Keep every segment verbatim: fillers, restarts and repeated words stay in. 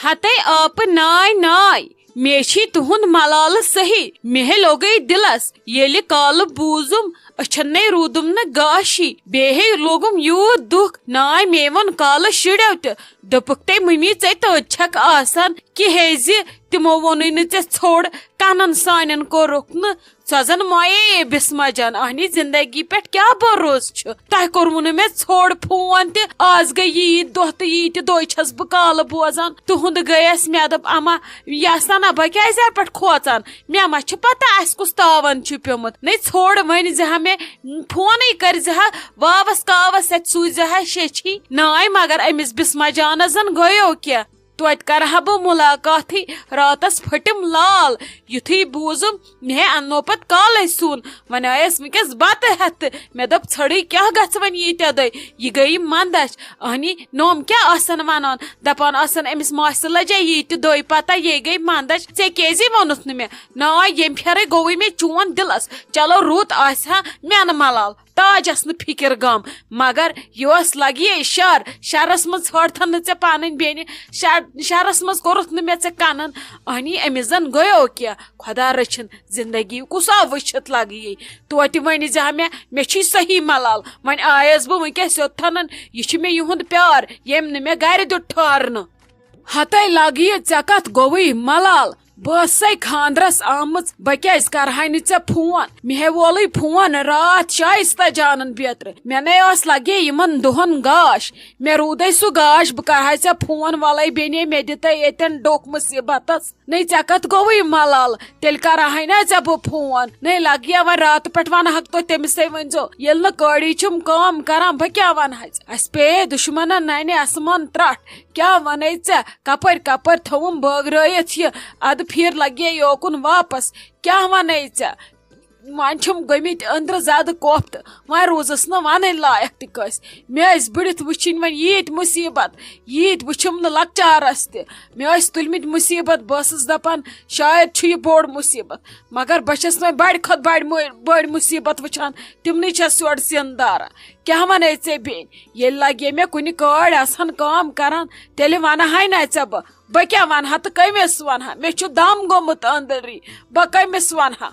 ہتے آپہٕ ناے ناے، مے چھی تُہُنٛد ملالہٕ صحیح۔ مے ہے لوٚگے دِلس ییٚلہِ کالہٕ بوٗزُم، أچھن نے روٗدُم نہٕ گاشی۔ بیٚیہِ ہے لوٚگُم یوٗت دُکھ، ناے مے ووٚن کالہٕ شُرٮ۪و تہِ، دوٚپُکھ، "تے مٔمی، ژے تٔتۍ چھکھ آسان کِہے زِ تِمو ووٚنُے نہٕ ژےٚ ژھوٚڑ، کنن سانٮ۪ن کوٚرُکھ نہٕ۔" سۄ زن مایے بسمہ جان، اہنی زندگی پٮ۪ٹھ کیٛاہ بھروسہٕ چھُ؟ تۄہہِ کوٚروٕ نہٕ مےٚ ژھوٚڑ فون تہِ۔ آز گٔے ییٖتۍ دۄہ تہٕ ییٖتۍ دۄہہِ چھَس بہٕ کالہٕ بوزان۔ تُہُنٛد گٔیَس، مےٚ دوٚپ، "اما، یہِ آسنا نہ، بہٕ کیٛازِ یَتھ پٮ۪ٹھ کھوژان؟ مےٚ ما چھِ پتہ اَسہِ کُس تاوان چھُ پیوٚمُت؟" نے ژھوٚڑ ؤنۍ زِ ہا مےٚ، فونٕے کٔرۍ زِ ہا، واوَس کاوَس اَتہِ سوٗزِ زِ ہا شیٚچھی۔ ناے، مگر أمِس بسمہ جانَس زَن گٔیو کینٛہہ۔ توتہِ کرٕ ہا بہٕ مُلاقاتٕے، راتس پھٔٹِم لال۔ یُتھُے بوٗزُم، مےٚ اَننو پتہٕ کالے سیُن۔ وۄنۍ آیس وٕنکیٚس بتہٕ ہٮ۪تھ تہٕ مےٚ دوٚپ، "ژھٔڑٕے کیٛاہ گژھِ وۄنۍ ییٖتیٛاہ دۄہہِ؟" یہِ گٔیہِ مندچھ۔ اہنی، نوم کیٛاہ آسن ونان؟ دپان آسن، "أمِس ماسہِ لجے ییٖتہِ دۄہہِ پتہ، یے گٔے مندچھ، ژےٚ کیٛازِ ووٚنُتھ نہٕ مےٚ؟" نا، ییٚمہِ پھیرے گوٚوٕے مےٚ چون دِلس۔ چلو، رُت آسہِ ہا مےٚ نہٕ ملال۔ تاج آسنہٕ فِکر غم، مگر یہِ اوس لگہِ یے شر۔ شرس منٛز ژھٲنٛڈتھن نہٕ ژےٚ پنٕنۍ بیٚنہِ، شر-، شرس منٛز کوٚرُتھ نہٕ مےٚ ژےٚ کنن۔ اہنی، أمِس زن گٔیو کینٛہہ، خۄدا رٔچھِن، زندگی کُس آو وٕچھِتھ لگہِ یے۔ توتہِ ؤنہِ زِ ہا مےٚ، مےٚ چھُے صحیح ملال۔ وۄنۍ آیس بہٕ وٕنکیٚس یوٚتتھن، یہِ چھُ مےٚ یِہُنٛد پیار، ییٚمۍ نہٕ مےٚ گرِ دیُت ٹھہرنہٕ۔ ہتے لگہِ یہِ، ژےٚ کتھ گوٚوٕے ملال؟ بہٕ ٲسسے خاندرس آمٕژ، بہٕ کیازِ کرہاے نہٕ ژےٚ فون؟ مےٚ ہے وولٕے فون راتھ شایستہ جانن بیترِ۔ مےٚ نے ٲس لگے یِمن دۄہن گاش۔ مےٚ روٗدے سُہ گاش، بہٕ کرہاے ژےٚ فون، ولے بیٚنے، مےٚ دِتے ییٚتٮ۪ن ڈوٚکھ مُصیبتس۔ نے، ژےٚ کتھ گوٚوٕے ملال؟ تیٚلہِ کرہاے نا ژےٚ بہٕ فون۔ نے، لگہِ یا وۄنۍ راتہٕ پٮ۪ٹھ ونہٕ ہاکھ تۄہہِ تٔمِس، تٔمۍ ؤنۍزیو، ییٚلہِ نہٕ کٲڑی چھِم کٲم کران، بہٕ کیٛاہ ونہٕ ہا ژےٚ؟ اسہِ پیٚیے دُشمنن ننہِ آسمان ترٹھ۔ کیٛاہ ونے ژےٚ؟ کپٲرۍ کپٲرۍ تھووُم بٲگرٲیِتھ یہِ؟ ادٕ پھیر لگے یوکُن واپس۔ کیٛاہ ونے ژےٚ؟ وۄنۍ چھِم گٔمٕتۍ أنٛدرٕ زیادٕ کوفتہٕ، وۄنۍ روٗزٕس نہٕ وَنٕنۍ لایق تہِ کٲنٛسہِ۔ مےٚ ٲسۍ بٔڑِتھ وٕچھِنۍ وۄنۍ ییٖتۍ مُصیٖبت، ییٖتۍ وٕچھِم نہٕ لۄکچارَس تہِ۔ مےٚ ٲسۍ تُلمٕتۍ مُصیٖبت، بہٕ ٲسٕس دَپان، شاید چھُ یہِ بوٚڑ مُصیٖبت، مگر بہٕ چھَس وۄنۍ بَڑِ کھۄتہٕ بَڑِ مُ-، بٔڑۍ مُصیٖبت وٕچھان، تِمنٕے چھَس یورٕ زِنٛدٕ داران۔ کیٛاہ وَنَے ژےٚ بیٚنہِ؟ ییٚلہِ لَگے مےٚ کُنہِ کٲڑۍ آسہٕ ہَن کٲم کَران، تیٚلہِ وَنہٕ ہَے نہ ژےٚ بہٕ۔ بہٕ کیٛاہ وَنہٕ ہا تہٕ کٔمِس وَنہٕ ہا؟ مےٚ چھُ دَم گوٚمُت أنٛدری، بہٕ کٔمِس وَنہٕ ہا؟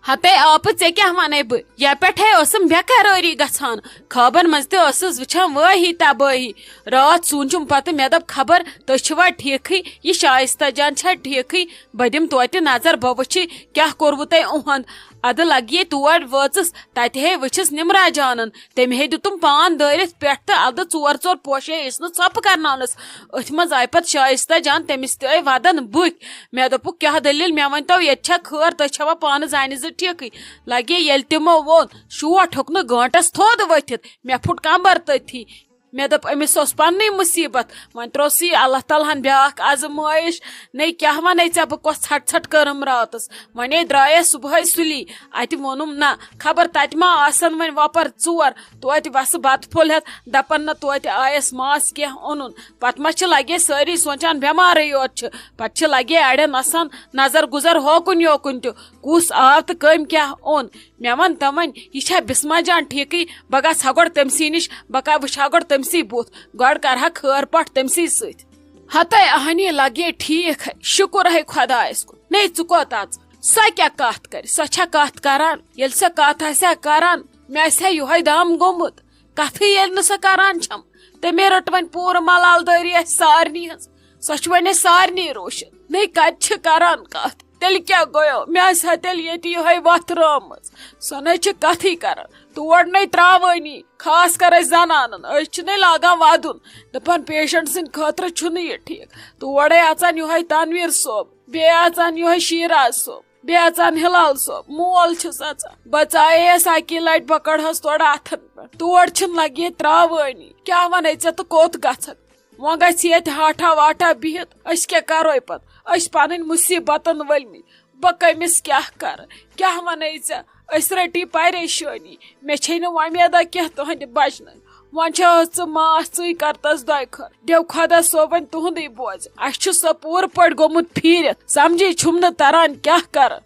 ہتے آپہٕ، ژےٚ کیٛاہ وَنے بہٕ؟ یَپٮ۪ٹھَے ٲسٕم بے قرٲری گژھان۔ خوابَن منٛز تہِ ٲسٕس وٕچھان وٲہی تبٲہی۔ راتھ سوٗنچُم پَتہٕ، مےٚ دوٚپ، خبر تُہۍ چھِوا ٹھیٖکھٕے، یہِ شایستہ جان چھا ٹھیٖکھٕے؟ بہٕ دِمہٕ توتہِ نظر، بہٕ وٕچھِ کیٛاہ کوٚروٕ تۄہہِ اُہُنٛد۔ اَدٕ لَگہِ یے تور وٲژٕس، تَتہِ ہے وٕچھِس نِمرا جانَن۔ تٔمۍ ہے دیُتُم پان دٲرِتھ پٮ۪ٹھ تہٕ اَدٕ ژور ژور پوشے ٲسۍ نہٕ ژھۄپہٕ کرناونَس۔ أتھۍ منٛز آیہِ پتہٕ شایستہ جان، تٔمِس تہِ آیہِ ودن بُکھۍ۔ مےٚ دوٚپُکھ، "کیٛاہ دٔلیٖل؟ مےٚ ؤنۍ تو، ییٚتہِ چھا خٲر؟ تُہۍ چھوا پانہٕ زانہِ زٕ ٹھیٖکٕے؟" لگے ییٚلہِ تِمو ووٚن، شوٹھ ہیوٚک نہٕ گٲنٹس تھوٚد ؤتھِتھ۔ مےٚ پھُٹ کمبر تٔتھی۔ مےٚ دوٚپ، "أمِس اوس پننٕے مُصیبت، وۄنۍ ترٛوو سُے اللہ تعالیٰ ہن بیٛاکھ آزمٲیش۔ نے کیٛاہ ونے ژےٚ بہٕ کۄس ژھٹھ ژھٹھ کٔرٕم راتس؟" وۄنے درٛایس صُبحٲے سُلی۔ اتہِ ووٚنُم، نہ، خبر تتہِ ما آسن وۄنۍ وۄپر ژور۔ توتہِ وسہٕ بتہٕ پھوٚل ہٮ۪تھ، دپن نہ توتہِ آیس ماس کینٛہہ اونُن۔ پتہٕ ما چھِ لگے سٲری سونچان بٮ۪مارٕے یوت چھِ۔ پتہٕ چھِ لگے اڑٮ۪ن آسان نظر گُزر ہوکُن یوکُن تہِ۔ کُس آو تہٕ کٔمۍ کیٛاہ اوٚن؟ مےٚ وَن تہٕ وۄنۍ، یہِ چھا بسمہ جان ٹھیٖکٕے؟ بہٕ گژھٕ ہا گۄڈٕ تٔمۍ سٕے نِش، بہٕ کَرٕ وٕچھٕ ہا گۄڈٕ تٔمۍ سٕے بُتھ، گۄڈٕ کَرٕ ہا خٲر پاٹھ تٔمۍ سٕے سۭتۍ۔ ہتے اہنی لگے ٹھیٖک، شُکُر ہے خۄدایَس کُن۔ نے ژٕ کوٚت اَژٕ؟ سۄ کیٛاہ کَتھ کَرِ؟ سۄ چھا کَتھ کَران؟ ییٚلہِ سۄ کَتھ آسہِ ہا کَران، مےٚ آسہِ ہا یِہوٚے دَم گوٚمُت۔ کَتھٕے ییٚلہِ نہٕ سۄ کَران چھَم، تٔمۍ رٔٹ وۄنۍ پوٗرٕ ملال دٲری اَسہِ سارنٕے ہٕنٛز۔ سۄ چھِ وۄنۍ اَسہِ سارنٕے روشن۔ نے کَتہِ چھِ کَران کَتھ؟ تیٚلہِ کیٛاہ گوٚیو؟ مےٚ آسہِ ہا تیٚلہِ ییٚتہِ یِہوٚے وَتھ رٲومٕژ۔ سۄ نَے چھِ کَتھٕے کَران۔ تور نَے ترٛاوٲنی، خاص کَر أسۍ زَنانَن۔ أسۍ چھِ نَے لاگان وَدُن، دَپان، "پیشنٹ سٕنٛدِ خٲطرٕ چھُنہٕ یہِ ٹھیٖک۔" تورَے اَژان یِہوٚے تنویٖر صٲب، بیٚیہِ اَژان یِہوٚے شیٖراز صٲب، بیٚیہِ اَژان ہِلال صٲب، مول چھُس اَژان۔ بہٕ ژایے اَسہِ اَکی لَٹہِ، بہٕ کَڑہَس تورٕ اَتھَن پٮ۪ٹھ۔ تور چھِنہٕ لَگہِ ییٚتہِ ترٛاوٲنی۔ کیٛاہ وَنَے ژےٚ تہٕ کوٚت گژھکھ؟ وۄنۍ گژھِ ییٚتہِ ہاٹھا واٹھا بِہِتھ، أسۍ کیٛاہ کَرو پَتہٕ؟ أسۍ پَنٕنۍ مُصیٖبتَن ؤلمٕتۍ۔ بہٕ کٔمِس کیٛاہ کَرٕ؟ کیٛاہ وَنَے ژےٚ؟ أسۍ رٔٹی پریشٲنی۔ مےٚ چھے نہٕ وۄمید کینٛہہ تُہٕنٛدِ بچنٕچ۔ وۄنۍ چھِ ٲس ژٕ ماس، ژٕے کر تس دۄیہِ خٲر۔ دیو خۄدا صٲب وۄنۍ تُہُنٛدُے بوزِ۔ اَسہِ چھُ سۄ پوٗرٕ پٲٹھۍ گوٚمُت پھیٖرِتھ۔ سمجھی چھُم نہٕ تران کیٛاہ کرٕ۔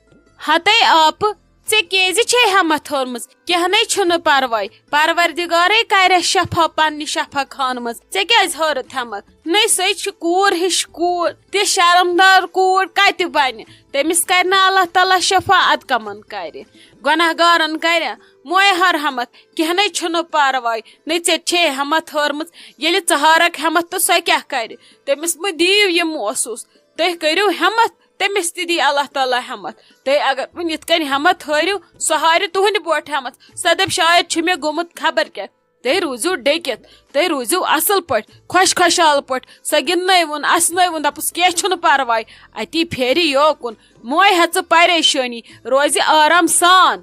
ہتے آپہٕ، ژےٚ کیازِ چھے ہٮ۪متھ ہٲرمٕژ؟ کینٛہہ نے چھُنہٕ پرواے، پروردگارے کرٮ۪س شفا پننہِ شفا خانہٕ منٛز۔ ژےٚ کیازِ ہٲرٕتھ ہٮ۪متھ؟ نٔے سۄے چھِ کوٗر ہِش کوٗر، تہِ شرمدار کوٗر کتہِ بنہِ؟ تٔمِس کرِ نہٕ اللہ تعالیٰ شفا، ادٕ کمن کرِ؟ گۄناہ گارن کرِ؟ موے ہر ہٮ۪متھ، کینٛہہ نے چھُنہٕ پرواے، نٔے ژےٚ چھے ہٮ۪متھ ہٲرمٕژ۔ ییٚلہِ ژٕ ہارکھ ہٮ۪متھ تہٕ سۄ کیٛاہ کرِ؟ تٔمِس مہٕ دِیِو یہِ محسوٗس۔ تُہۍ کٔرِو ہٮ۪متھ، تٔمِس تہِ دی اللہ تعالیٰ ہٮ۪متھ۔ تُہۍ اگر وۄنۍ یِتھ کٔنۍ ہٮ۪متھ ہٲرِو، سۄ ہارِ تُہنٛدِ برونٛٹھ ہٮ۪متھ۔ سۄ دَپہِ، شاید چھُ مےٚ گوٚمُت خبر کیٛاہ۔ تُہۍ روٗزِو ڈٔکِتھ، تُہۍ روٗزِو اصل پٲٹھۍ، خۄش خۄشحال پٲٹھۍ۔ سۄ گِنٛدنٲوُن، اسنٲوُن، دَپُس، کینٛہہ چھُنہٕ پرواے، اتی پھیرِ یوکُن۔ موے ہیٚژٕ پریشٲنی، روزِ آرام سان۔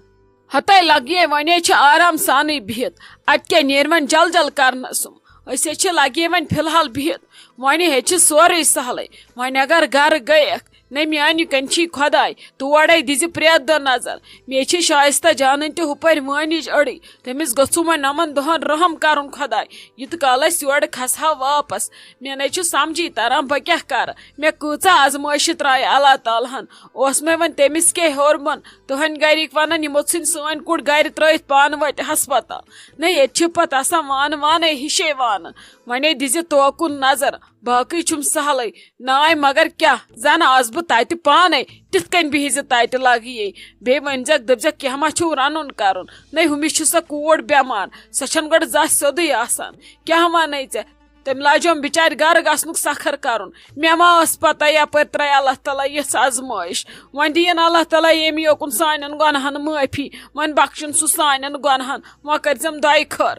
ہتے لگیے ونے چھِ آرام سانٕے بِہِتھ، اتہِ کیٛاہ نیرِ وۄنۍ جل جل کرنس سُم؟ أسۍ ہے چھِ لگیے وۄنۍ فی الحال بِہِتھ، وۄنۍ ہے چھِ سورُے سہلٕے۔ وۄنۍ اگر گرٕ گٔیکھ، نے میانہِ کنہِ چھی خۄداے، تورے دِزِ پرٛٮ۪تھ دۄہ نظر۔ مےٚ چھِ شایستہ جانٕنۍ تہِ ہُپٲرۍ وٲنِج أڑٕے، تٔمِس گوٚژھُم وۄنۍ نَمَن دۄہَن رحم کرُن خۄداے۔ یوٗت کال أسۍ یورٕ کھسہو واپس، مےٚ نے چھُ سمجھی تران بہٕ کیٛاہ کرٕ۔ مےٚ کۭژاہ آزمٲیشہِ ترایہِ اللہ تعالیٰ ہن۔ اوس مےٚ وۄنۍ تٔمِس کیٛاہ ہیوٚرمُن؟ تُہنٛدۍ گرِکۍ ونان، یِمو ژھٕنۍ سٲنۍ کوٗر گرِ ترٲوِتھ پانہٕ وٲتۍ ہسپتال۔ نہ، ییٚتہِ چھِ پتہٕ آسان وانہٕ وانَے ہِشے وانہٕ۔ وۄنے دِزِ توکُن نظر، باقٕے چھُم سہلٕے۔ ناے مگر کیٛاہ، زن آس بہٕ تتہِ پانے، تِتھ کٔنۍ بِہزِ تتہِ لگیے۔ بیٚیہِ ؤنۍزٮ۪کھ، دٔپزٮ۪کھ، کینٛہہ ما چھُو رنُن کرُن؟ نہ، ہُمِس چھِ سۄ کوٗر بٮ۪مار، سۄ چھَنہٕ گۄڈٕ زانٛہہ سیوٚدُے آسان۔ کیٛاہ وَنَے ژےٚ؟ تٔمۍ لاجوم بِچارِ گرٕ گژھنُک سکھر کرُن۔ مےٚ ما ٲس پتہ یپٲرۍ ترٛایہِ اللہ تعالیٰ یِژھ آزمٲیش۔ وۄنۍ دِیِن اللہ تعالیٰ ییٚمہِ یوکُن سانٮ۪ن گۄناہن معٲفی، وۄنۍ بخشِن سُہ سانٮ۪ن گۄناہن، وۄنۍ کٔرۍزٮ۪م دۄیہِ خٲر۔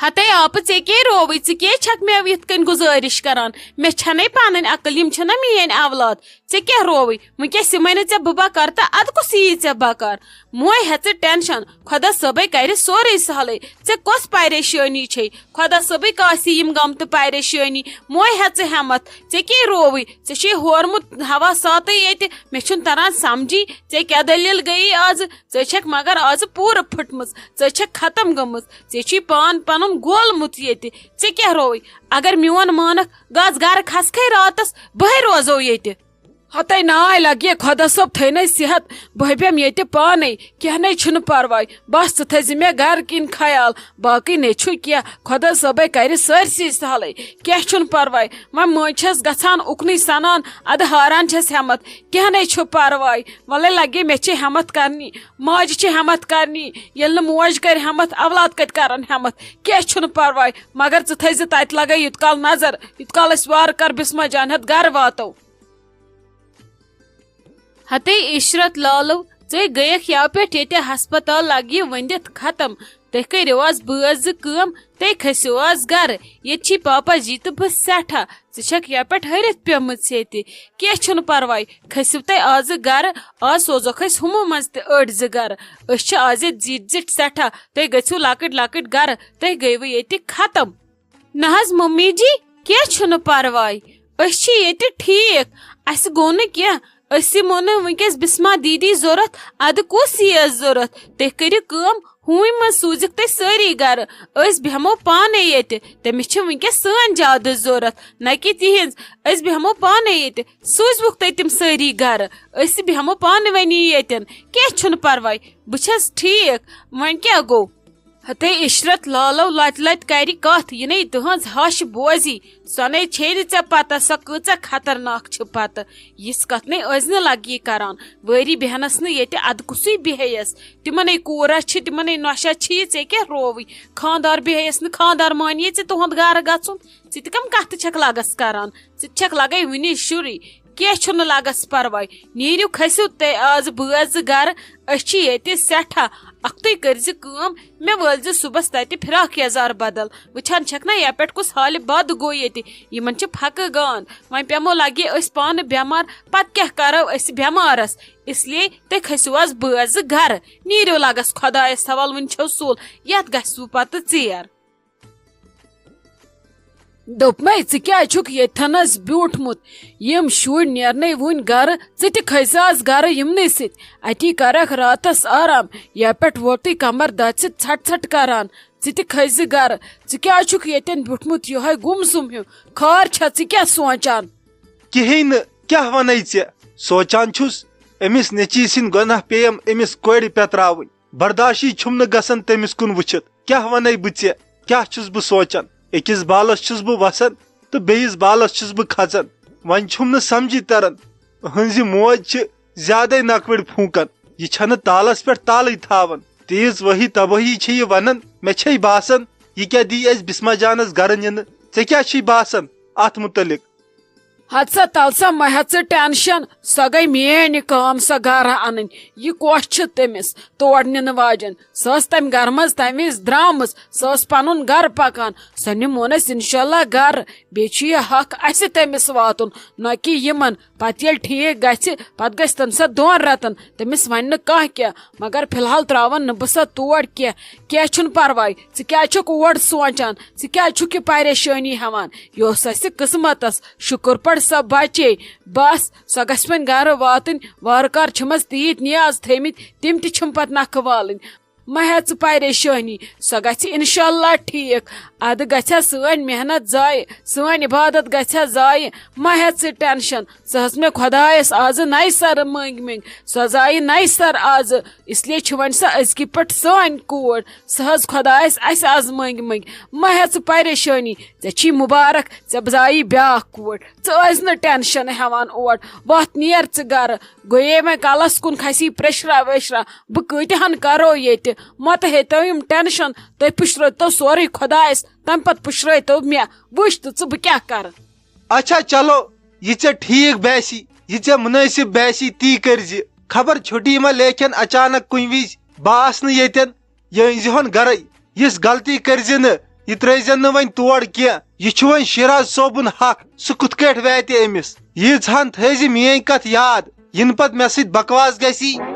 ہتے آپہٕ، ژےٚ کیٛاہ رووٕے؟ ژٕ کیٛاہ چھکھ مےٚ یِتھ کٔنۍ گُزٲرِش کران؟ مےٚ چھنَے پنٕنۍ عقل، یِم چھِنہ میٲنۍ اولاد۔ ژےٚ کیٛاہ رووٕے؟ وٕنکیٚس یِمے نہٕ ژےٚ بہٕ بکار تہٕ ادٕ کُس ییہِ ژےٚ بکار؟ موے ہیٚژٕ ٹینشن، خۄدا صٲبے کرِ سورُے سہلٕے۔ ژےٚ کۄس پریشٲنی چھے؟ خۄدا صٲبٕے کاسہِ یِم غم تہٕ پریشٲنی۔ موے ہیٚژٕ ہٮ۪متھ، ژےٚ کیٛاہ رووٕے؟ ژےٚ چھے ہورمُت ہوا ساتٕے ییٚتہِ۔ مےٚ چھُنہٕ تران سمجھی، ژےٚ کیٛاہ دٔلیٖل گٔیی آزٕ؟ ژٕ چھکھ مگر آزٕ پوٗرٕ پھٕٹمٕژ، ژٕ چھکھ ختم گٔمٕژ، ژےٚ چھُے پان پنُن گولمُت ییٚتہِ۔ ژےٚ کیٛاہ رووٕے؟ اگر میون مانکھ، گژھ گرٕ کھسکھے راتس، بہے روزو ییٚتہِ۔ ہتے ناے لگیے خۄدا صٲب تھٲینَے صحت، بہٕ بیٚہمہٕ ییٚتہِ پانے، کینٛہہ نے چھُنہٕ پرواے، بس ژٕ تھٲیزِ مےٚ گرٕ کِنۍ خیال، باقٕے نے چھُ کینٛہہ، خۄدا صٲبے کرِ سٲرسٕے سہلٕے، کینٛہہ چھُنہٕ پرواے۔ وۄنۍ مٔنٛزۍ چھَس گژھان اُکنُے سنان، ادٕ ہاران چھَس ہٮ۪متھ، کینٛہہ نے چھُ پرواے، وَلَے لگے مےٚ چھِ ہٮ۪متھ کرنی، ماجہِ چھِ ہٮ۪متھ کرنی، ییٚلہِ نہٕ موج کرِ ہٮ۪متھ، اولاد کتہِ کرن ہٮ۪متھ؟ کینٛہہ چھُنہٕ پرواے، مگر ژٕ تھٲیزِ تتہِ لگے یوٗت کال نظر، یوٗت کال أسۍ وارٕ کار بسمہ جان ہٮ۪تھ گرٕ واتو۔ ہتے عشرت لالو، ژے گٔیکھ یَوٕ پٮ۪ٹھ ییٚتہِ ہسپتال لگہِ ؤنِتھ ختم۔ تُہۍ کٔرِو آز بٲژ زٕ کٲم، تُہۍ کھٔسِو آز گرٕ۔ ییٚتہِ چھی پاپا جی تہٕ بہٕ سٮ۪ٹھاہ۔ ژٕ چھکھ یَوٕ پٮ۪ٹھ ۂرِتھ پیمٕژ ییٚتہِ۔ کینٛہہ چھُنہٕ پرواے، کھٔسِو تُہۍ آزٕ گرٕ۔ آز سوزوکھ أسۍ ہُمو منٛز تہِ أڑۍ زٕ گرٕ۔ أسۍ چھِ آز ییٚتہِ زِٹھۍ زِٹھۍ سٮ۪ٹھاہ۔ تُہۍ گٔژھِو لۄکٕٹۍ لۄکٕٹۍ گرٕ، تُہۍ گٔیوٕ ییٚتہِ ختم۔ نہ حظ ممی جی، کینٛہہ چھُنہٕ پرواے، أسۍ چھِ ییٚتہِ ٹھیٖک، اَسہِ گوٚو نہٕ کینٛہہ۔ أسۍ یِمو نہٕ وٕنکیٚس بسمہ دیدی ضوٚرتھ، ادٕ کُس یِیَس ضوٚرتھ؟ تُہۍ کٔرِو کٲم، ہوٗنۍ منٛز سوٗزِکھ تُہۍ سٲری گرٕ، أسۍ بیٚہمو پانے ییٚتہِ۔ تٔمِس چھِ وٕنکیٚس سٲنۍ زیادٕ ضوٚرتھ، نہ کہِ تِہنٛز۔ أسۍ بیٚہمو پانے ییٚتہِ، سوٗزوُکھ تُہۍ تِم سٲری گرٕ، أسۍ بیٚہمو پانہٕ ؤنی ییٚتٮ۪ن، کینٛہہ چھُنہٕ پرواے، بہٕ چھَس ٹھیٖک۔ وۄنۍ کیٛاہ گوٚو؟ ہتے عشرت لالو لتہِ لتہِ کرِ کتھ، یہِ نے تُہنٛز ہش بوزی، سۄ نے چھے نہٕ ژےٚ پتہ، سۄ کۭژاہ خطرناک چھِ پتہٕ۔ یِژھ کتھ نے ٲسۍ نہٕ لگی کران۔ وٲری بیہنس نہٕ ییٚتہِ ادٕ کُسُے بیہیس۔ تِمنے کوٗرس چھِ، تِمنے نۄشس چھِ، یہِ ژےٚ کیٛاہ رووٕے؟ خاندار بیہیس نہٕ، خاندار مانیے ژےٚ تُہنٛد گرٕ گژھُن؟ ژٕ تہِ کم کتھٕ چھکھ لگس کران؟ ژٕ تہِ چھکھ لگے وُنی شُرٕے۔ کینٛہہ چھُنہٕ لگس پرواے۔ نیٖرِو کھٔسِو تُہۍ آز بٲژ زٕ گرٕ۔ أسۍ چھِ ییٚتہِ سٮ۪ٹھاہ۔ اکھتُے کٔرزِ کٲم، مےٚ وٲلزِ صُبحس تتہِ فراک یزار بدل۔ وٕچھان چھکھ نا یپٮ۪ٹھ کُس حالہِ بد گوٚو ییٚتہِ۔ یِمن چھِ پھکہٕ گان۔ وۄنۍ پیمو لگہِ أسۍ پانہٕ بٮ۪مار، پتہٕ کیٛاہ کرو أسۍ بٮ۪مارس؟ اس لیے تُہۍ کھٔسِو آز بٲژ زٕ گرٕ۔ نیٖرِو لگس خۄدایس حوال، وُنہِ چھو سُل، یتھ گژھِوٕ پتہٕ ژیر۔ دوٚپمَے، ژٕ کیٛازِ چھُکھ ییٚتھَنَس بیوٗٹھمُت؟ یِم شُرۍ نیرنَے وُنہِ گَرٕ، ژٕ تہِ کھٔسۍ زِ آز گَرٕ یِمنٕے سۭتۍ۔ اَتی کَرَکھ راتَس آرام۔ یَپٮ۪ٹھ ووتُے کَمَر دادِ سۭتۍ ژھَٹ ژھَٹ کَران۔ ژٕ تہِ کھٔسۍ زِ گَرٕ۔ ژٕ کیٛازِ چھُکھ ییٚتٮ۪ن بیوٗٹھمُت یِہوٚے گُمسُم ہیوٗ؟ خار چھا؟ ژٕ کیٛاہ سونٛچان؟ کِہیٖنۍ نہٕ، کیٛاہ وَنَے ژےٚ؟ سونٛچان چھُس، أمِس نیٚچی سٕنٛدۍ گۄناہ پیٚیم أمِس کورِ پیتراوٕنۍ۔ برداشی چھُم نہٕ گژھان تٔمِس کُن وٕچھِتھ۔ کیٛاہ وَنے بہٕ ژےٚ؟ کیٛاہ چھُس بہٕ سونٛچان؟ أکِس بالَس چھُس بہٕ وَسان تہٕ بیٚیِس بالَس چھُس بہٕ کھژان۔ وۄنۍ چھُم نہٕ سمجھی تران، أہنٛزِ موج چھِ زیادَے نکوٕڑۍ پھوٗنٛکان۔ یہِ چھَنہٕ تالَس پٮ۪ٹھ تالٕے تھاوان۔ تیٖژ وٲہی تبٲہی چھِ یہِ وَنان۔ مےٚ چھے باسان، یہِ کیٛاہ دی اَسہِ بسمہ جانَس گرٕ نِنہٕ؟ ژےٚ کیٛاہ چھُے باسان اَتھ مُتعلِق؟ ہتہٕ سا تل سا، مہ ہیٚہ ژٕ ٹینشن، سۄ گٔے میٲنۍ کٲم سۄ گرٕ انٕنۍ۔ یہِ کۄس چھِ تٔمِس تور نِنہٕ واجٮ۪ن؟ سۄ ٲس تمہِ گرٕ منٛز تمہِ وِزِ درامٕژ، سۄ ٲس پنُن گرٕ پکان، سۄ نِمون أسۍ انشاءاللہ گرٕ۔ بیٚیہِ چھُ یہِ حق اسہِ تٔمِس واتُن، نہ کہِ یِمن۔ پتہٕ ییٚلہِ ٹھیٖک گژھِ، پتہٕ گژھِ تٔمۍ سۄ دۄن رٮ۪تن، تٔمِس ونہِ نہٕ کانٛہہ کینٛہہ۔ مگر فی الحال تراون نہٕ بہٕ سۄ تور کینٛہہ۔ کینٛہہ چھُنہٕ پرواے، ژٕ کیٛازِ چھُکھ اور سونٛچان؟ ژٕ کیٛازِ چھُکھ یہِ پریشٲنی ہٮ۪وان؟ یہِ اوس اسہِ قسمتس، شُکر پٲٹھۍ سۄ بچے۔ بس، سۄ گژھِ وۄنۍ گرٕ واتٕنۍ، وارٕ کارٕ چھِمس تیٖتۍ نیاز تھٲمٕتۍ، تِم تہِ چھِم پتہٕ نکھٕ والٕنۍ۔ مہ ہیٚہ ژٕ پریشٲنی، سۄ گژھِ انشاءاللہ ٹھیٖک۔ ادٕ گژھِ سٲنۍ محنت ضایع، سٲنۍ عبادت گژھِ ضایع۔ مہ ہیٚہ ژٕ ٹینشن، سۄ ہیٚژ مےٚ خۄدایس آزٕ نَیہِ سرٕ مٔنگۍ مٔنگۍ، سۄ زایہِ نَیہِ سرٕ آزٕ۔ اس لیے چھِ وۄنۍ سۄ أزکہِ پٮ۪ٹھ سٲنۍ کوٗر، سۄ ہیٚژ خۄدایس اسہِ آز مٔنگۍ مٔنگۍ۔ مہ ہیٚہ ژٕ پریشٲنی، ژےٚ چھی مُبارک، ژےٚ زایی بیٛاکھ کوٗر۔ ژٕ ٲسۍ نہٕ ٹینشن ہٮ۪وان اور، وۄتھ نیر ژٕ گرٕ۔ گٔیے وۄنۍ کلس کُن کھسی پریشرا ویشرا، بہٕ کۭتِہن کرو ییٚتہِ؟ مہ تہٕ ہیٚتو یِم ٹینشن، تُہۍ پُشرٲوتو سورُے خۄدایس، تمہِ پتہٕ پُشرٲوتو مےٚ۔ وٕچھ تہٕ ژٕ بہٕ کیٛاہ کرٕ۔ اچھا چلو، یہِ ژےٚ ٹھیٖک باسی، یہِ ژےٚ مُنٲسِب باسی، تی کٔرزِ۔ خبر چھُٹی ما لیکھن اچانک کُنہِ وِزِ، بہٕ آسہٕ نہٕ ییٚتٮ۪ن، یہِ أنزِ ہون گرے۔ یِژھ غلطی کٔرزِ نہٕ، یہِ ترٲیزٮ۪ن نہٕ وۄنۍ تور کینٛہہ۔ یہِ چھُ وۄنۍ شیراز صٲبُن حق، سُہ کِتھ کٲٹھۍ واتہِ أمِس؟ ییٖژ ہن تھٲیزِ میٲنۍ کتھ یاد، یِنہٕ پتہٕ مےٚ سۭتۍ بکواس گژھی۔